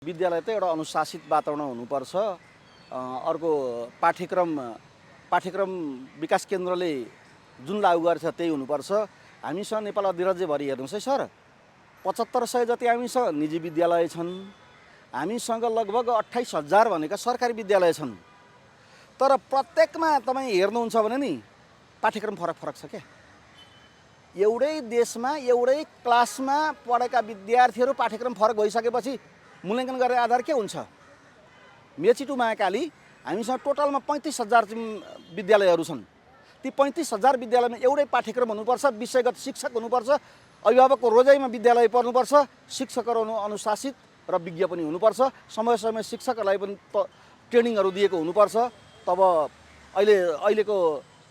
विद्यालय त एउटा अनुशासित वातावरण हुनुपर्छ। अर्को पाठ्यक्रम विकास केन्द्रले जुन लागू गर्छ त्यही हुनुपर्छ। हामीसँग नेपाल अधिराज्यभरि हेर्नुहोस् है सर, 7500 जति हामीसँग निजी विद्यालय छन्। हामीसँग लगभग 28,000 भनेका सरकारी विद्यालय छन्। तर प्रत्येकमा तपाईँ हेर्नुहुन्छ भने नि पाठ्यक्रम फरक फरक छ क्या। एउटै देशमा एउटै क्लासमा पढेका विद्यार्थीहरू पाठ्यक्रम फरक भइसकेपछि मूल्याङ्कन गर्ने आधार के हुन्छ? मेची टु महाकाली हामीसँग टोटलमा 35,000 विद्यालयहरू छन्। ती 35,000 विद्यालयमा एउटै पाठ्यक्रम हुनुपर्छ, विषयगत शिक्षक हुनुपर्छ, अभिभावकको रोजाइमा विद्यालय पढ्नुपर्छ, शिक्षकहरू अनुशासित र विज्ञ पनि हुनुपर्छ, समय समय शिक्षकहरूलाई पनि ट्रेनिङहरू दिएको हुनुपर्छ। तब अहिलेको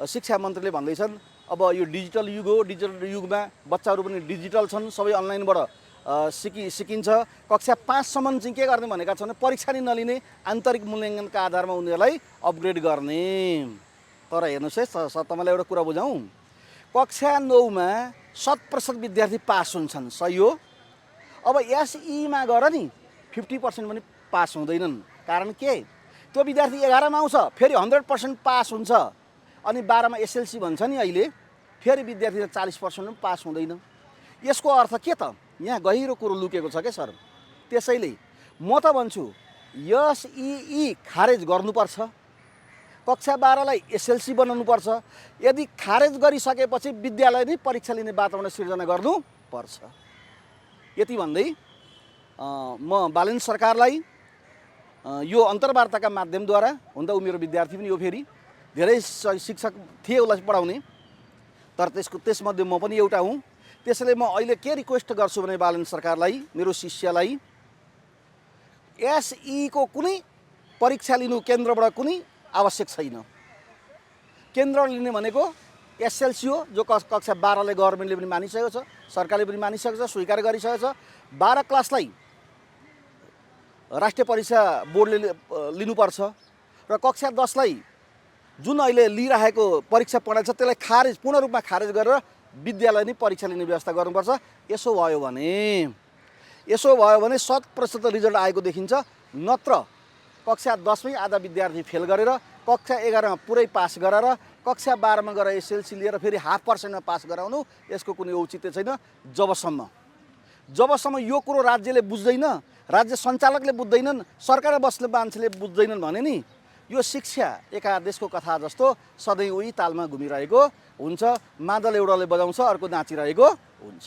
शिक्षा मन्त्रीले भन्दैछन् अब यो डिजिटल युग हो, डिजिटल युगमा बच्चाहरू पनि डिजिटल छन्, सबै अनलाइनबाट सिकिन्छ। कक्षा 5 सम्म चाहिँ के गर्ने भनेका छन्, परीक्षा नै नलिने, आन्तरिक मूल्याङ्कनका आधारमा उनीहरूलाई अपग्रेड गर्ने। तर हेर्नुहोस् है तपाईँलाई एउटा कुरा बुझाउँ, कक्षा 9मा 100% विद्यार्थी पास हुन्छन्, सही हो। अब एसईमा गएर नि 50% पनि पास हुँदैनन्। कारण के? त्यो विद्यार्थी 11मा आउँछ, फेरि 100% पास हुन्छ, अनि 12मा एसएलसी भन्छ नि अहिले, फेरि विद्यार्थी 40% पनि पास हुँदैन। यसको अर्थ के त? यहाँ गहिरो कुरो लुकेको छ क्या सर। त्यसैले म त भन्छु एसई खारेज गर्नुपर्छ, कक्षा 12लाई एसएलसी बनाउनुपर्छ। यदि खारेज गरिसकेपछि विद्यालय नै परीक्षा लिने वातावरण सिर्जना गर्नुपर्छ। यति भन्दै म बालेन सरकारलाई यो अन्तर्वार्ताका माध्यमद्वारा, हुन त ऊ मेरो विद्यार्थी पनि हो, फेरि धेरै शिक्षक थिए उसलाई पढाउने, तर त्यसमध्ये म पनि एउटा हुँ। त्यसैले म अहिले के रिक्वेस्ट गर्छु भने बालेन सरकारलाई, मेरो शिष्यलाई, एसईको कुनै परीक्षा लिनु केन्द्रबाट कुनै आवश्यक छैन। केन्द्र लिने भनेको एसएलसी हो, जो कक्षा 12लाई गभर्मेन्टले पनि मानिसकेको छ, सरकारले पनि मानिसकेको छ, स्वीकार गरिसकेको छ। 12 क्लासलाई राष्ट्रिय परीक्षा बोर्डले लिनुपर्छ र कक्षा 10लाई जुन अहिले लिइरहेको परीक्षा पढाइ छ त्यसलाई पूर्ण रूपमा खारेज गरेर विद्यालय नै परीक्षा लिने व्यवस्था गर्नुपर्छ। यसो भयो भने 100% रिजल्ट आएको देखिन्छ। नत्र कक्षा 10मै आधा विद्यार्थी फेल गरेर, कक्षा 11मा पुरै पास गरेर, कक्षा 12मा गएर एसएलसी लिएर फेरि 0.5%मा पास गराउनु, यसको कुनै औचित्य छैन। जबसम्म यो कुरो राज्यले बुझ्दैन, राज्य सञ्चालकले बुझ्दैनन्, सरकार बस्ने मान्छेले बुझ्दैनन् भने नि यो शिक्षा एकादेशको कथा जस्तो सधैँ उही तालमा घुमिरहेको हुन्छ। मादल एउटाले बजाउँछ, अर्को नाचिरहेको हुन्छ।